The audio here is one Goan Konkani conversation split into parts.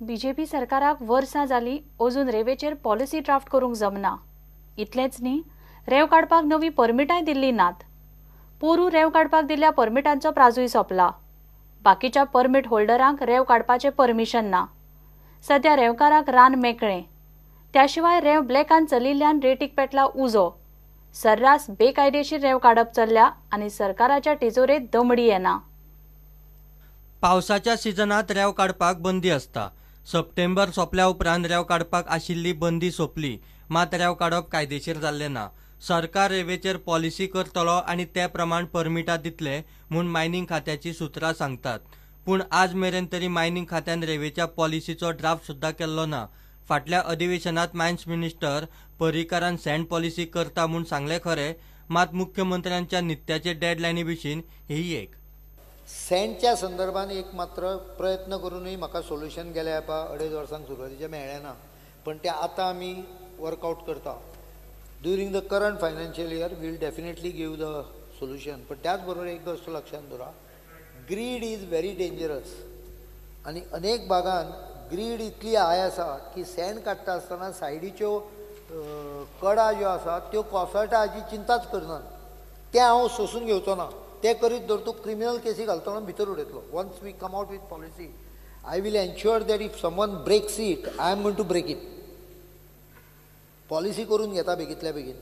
बीजेपी सरकाराक वर्सां जाली अजून रेवेचेर पॉलिसी ड्राफ्ट करूंक जमना. इतलेंच न्ही, रेंव काडपाक नवी परमिटांय दिल्ली नात. पोरू रेंव काडपाक दिल्ल्या परमिटांचो प्राजूय सोंपला. बाकीच्या परमीट होल्डरांक रेंव काडपाचें परमिशन ना. सद्या रेंवकारांक रान मेकळें. त्या शिवाय रेंव ब्लॅकान चलिल्ल्यान रेटीक पेटला उजो. सर्रास बेकायदेशीर रेंव काडप चल्ल्या आनी सरकाराच्या तिजोरेंत दमडी येना. पावसाच्या सिजनांत रेंव काडपाक बंदी आसता. सप्टेंबर सोंपल्या उपरांत रेंव काडपाक आशिल्ली बंदी सोंपली, मात रेंव काडप कायदेशीर जाल्लें ना. सरकार रेंवेचेर पॉलिसी करतलो आनी ते प्रमाण परमिटां दितले म्हूण मायनिंग खात्याची सुत्रां सांगतात. पूण आज मेरेन तरी मायनिंग खात्यान रेंवेच्या पॉलिसीचो ड्राफ्ट सुद्दां केल्लो ना. फाटल्या अधिवेशनात मायन्स मिनिस्टर पर्रीकारान सँड पॉलिसी करता म्हूण सांगलें खरें, मात मुख्यमंत्र्यांच्या नित्याचे डेडलायनी भशेन ही एक सँडच्या संदर्भात एक मात्र प्रयत्न करूनय म्हाका सोल्युशन गेल्या पा 2.5 वर्सांक सुरवातीचें मेळ्ळें ना, पण तें आतां आमी वर्कआवट करता. During the current financial year we'll definitely give the solution. पण त्याच बरोबर एक गोष्ट लक्षात दवरा, ग्रीड is very dangerous. आनी अनेक भागान ग्रीड इतली हाय आसा की सँड काडटा आसतना सायडीच्यो कडा ज्यो आसा त्यो कोसळटा हाची चिंताच करनात. तें हांव सोंसून घेवचो ना. तें करीत दवर तूं क्रिमिनल केसी घालतलो, भितर उडयतलो. Once we come out with policy, I will ensure that if someone breaks it, I am going to break it. Policy करून घेता बेगीतल्या बेगीन.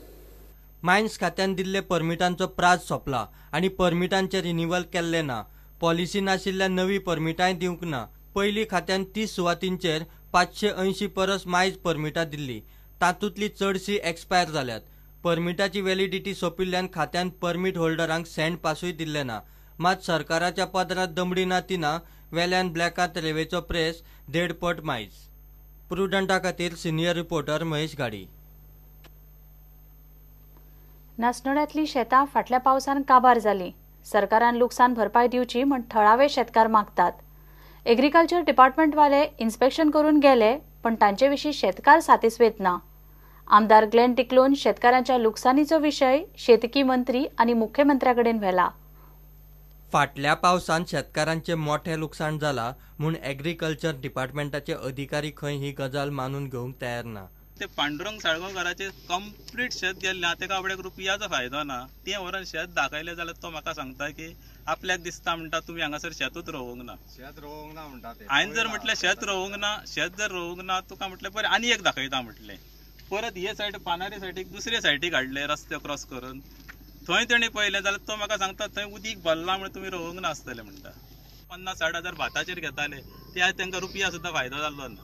मायन्स खात्यान दिल्ले परमिटांचो प्राज सोंपला आनी परमिटांचें रिन्युअल केल्लें ना. पॉलिसी नाशिल्ल्या नवी परमिटांय दिवंक ना. पयलीं खात्यान 30 सुवातींचेर 580 परस मायज परमिटां दिल्ली, तातूंतली चडशी एक्सपायर जाल्यात. परमिटाची व्हॅलिडिटी सोंपिल्ल्यान खात्यान परमीट होल्डरांक सँड पासूय दिल्लें ना. मात सरकाराच्या पदरांत दमडी ना ती ना, वेल्यान ब्लॅकांत रेंवेचो प्रेस 1.5 पट मायज. प्रुडंटा खातीर सिनियर रिपोर्टर महेश घाडी. नासनोड्यांतली शेतां फाटल्या पावसान काबार जालीं. सरकारान लुकसाण भरपाय दिवची म्हण थळावे शेतकार मागतात. एग्रीकल्चर डिपार्टमेंटवाले इन्स्पेक्शन करून गेले, पण तांचे विशीं शेतकार सातिस्वेत ना. आमदार ग्लेन टिकलोन शेतकारांच्या लुकसाणीचो विशय शेतकी मंत्री आनी मुख्यमंत्र्या कडेन व्हेला. फाटल्या पावसान शेतकारांचें मोठें लुकसाण जाला म्हूण एग्रीकल्चर डिपार्टमेंटाचे अधिकारी खंय ही गजाल मानून घेवंक तयार ना. ते पांडुरंग साळगांवकाराचें कंप्लीट शेत गेल्लें, ताका आपल्याक रुपयाचो फायदो ना. तें व्हरून शेत दाखयलें जाल्यार तो म्हाका सांगता की आपल्याक दिसता म्हणटा तुमी हांगासर शेतूच रोवंक ना. शेत रोवंक ना म्हणटा ते. हांवें जर म्हटलें शेत रोवंक ना, शेत जर रोवंक ना तुका म्हटलें बरें आनी एक दाखयता म्हटलें. परत हे सायड पानारी सायडीक दुसरे सायडीक हाडले रस्ते क्रॉस करून, थंय तेणी पळयलें जाल्यार तो म्हाका सांगता थंय उदीक भरलां म्हण तुमी रोवंक ना आसतलें म्हणटा. 50-60 हजार भाताचेर घेताले ते आज तांकां रुपया सुद्दां फायदो जाल्लो ना.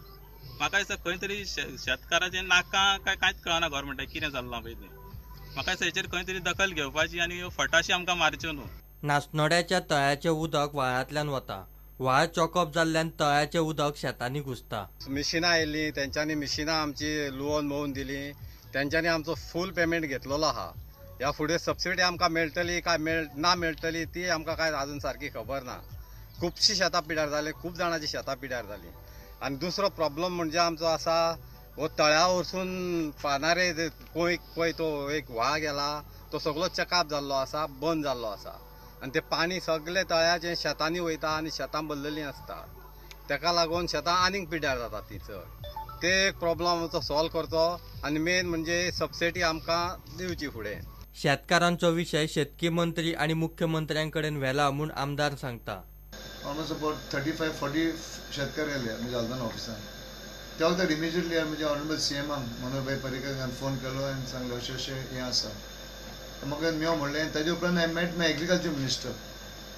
म्हाका दिसता खंय तरी शेतकाराचें नाका काय कांयच कळना गव्हर्मेंटाक कितें चल्लां पळय तें. म्हाका दिसता हेचेर खंय तरी दखल घेवपाची आनी ह्यो फटाशी आमकां मारच्यो न्हू. नासनोड्याच्या तळ्याचें उदक व्हाळांतल्यान वता. व्हाळ चॉकअप जाल्ल्यान तळ्याचें उदक शेतांनी घुसता. मिशिनां आयिल्लीं, तेंच्यांनी मिशिनां आमची लुवोन मोवून दिली, तेंच्यांनी आमचो फूल पेमेंट घेतलेलो आहा. ह्या फुडें सबसिडी आमकां मेळटली काय ना मेळटली ती आमकां कांय अजून सारकी खबर ना. खुबशीं शेतां पिड्यार जालीं, खूब जाणांची शेतां पिड्यार जालीं. आनी दुसरो प्रॉब्लम म्हणजे आमचो आसा हो तळ्या वरसून पानारे पळय तो एक व्हाळ गेला तो सगळो चकाप जाल्लो आसा, बंद जाल्लो आसा. आनी तें पाणी सगळें तळ्याचें शेतांनी वयता आनी शेतां भरलेलीं आसता. तेका लागून शेतां आनीक पिड्यार जाता ती चड. ते एक प्रॉब्लम आमचो सॉल्व करचो आनी मेन म्हणजे सबसिडी आमकां दिवची फुडें. शेतकारांचो विशय शेतकी मंत्री आनी मुख्यमंत्र्यां कडेन व्हेला म्हूण आमदार सांगता. ऑलमोस्ट अबाउट 35-40 शेतकार आयले आमी जालदान ऑफिसान. त्या वखदार इमिजिएटली आमी ऑनरेबल सी एमाक मनोहरभाई पर्रीकार फोन केलो आनी सांगलें अशें अशें हें आसा. म्हाका मेव म्हणलें. ताजे उपरांत I met my agriculture minister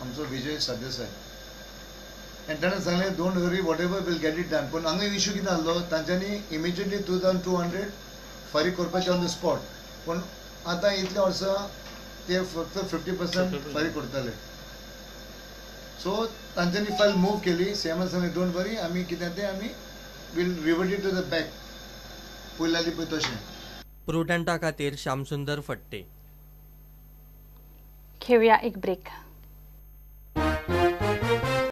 आमचो विजय सरदेसाय आनी ताणें सांगलें don't worry whatever will get it done. पूण हांगा इशू कितें आहलो तांच्यांनी इमिजिएटली 2200 फारीक करपाचें ऑन the spot, पूण आतां इतल्या वर्सां ते फक्त 50% फारीक करताले. सो तांच्यांनी फायल मूव केली. सी एमान सांगलें don't वरी आमी कितें तें आमी will revert it to the back पयलीं जाली पळय तशें. प्रुडंटा खातीर श्यामसुंदर फट्टे. घेऊया एक ब्रेक.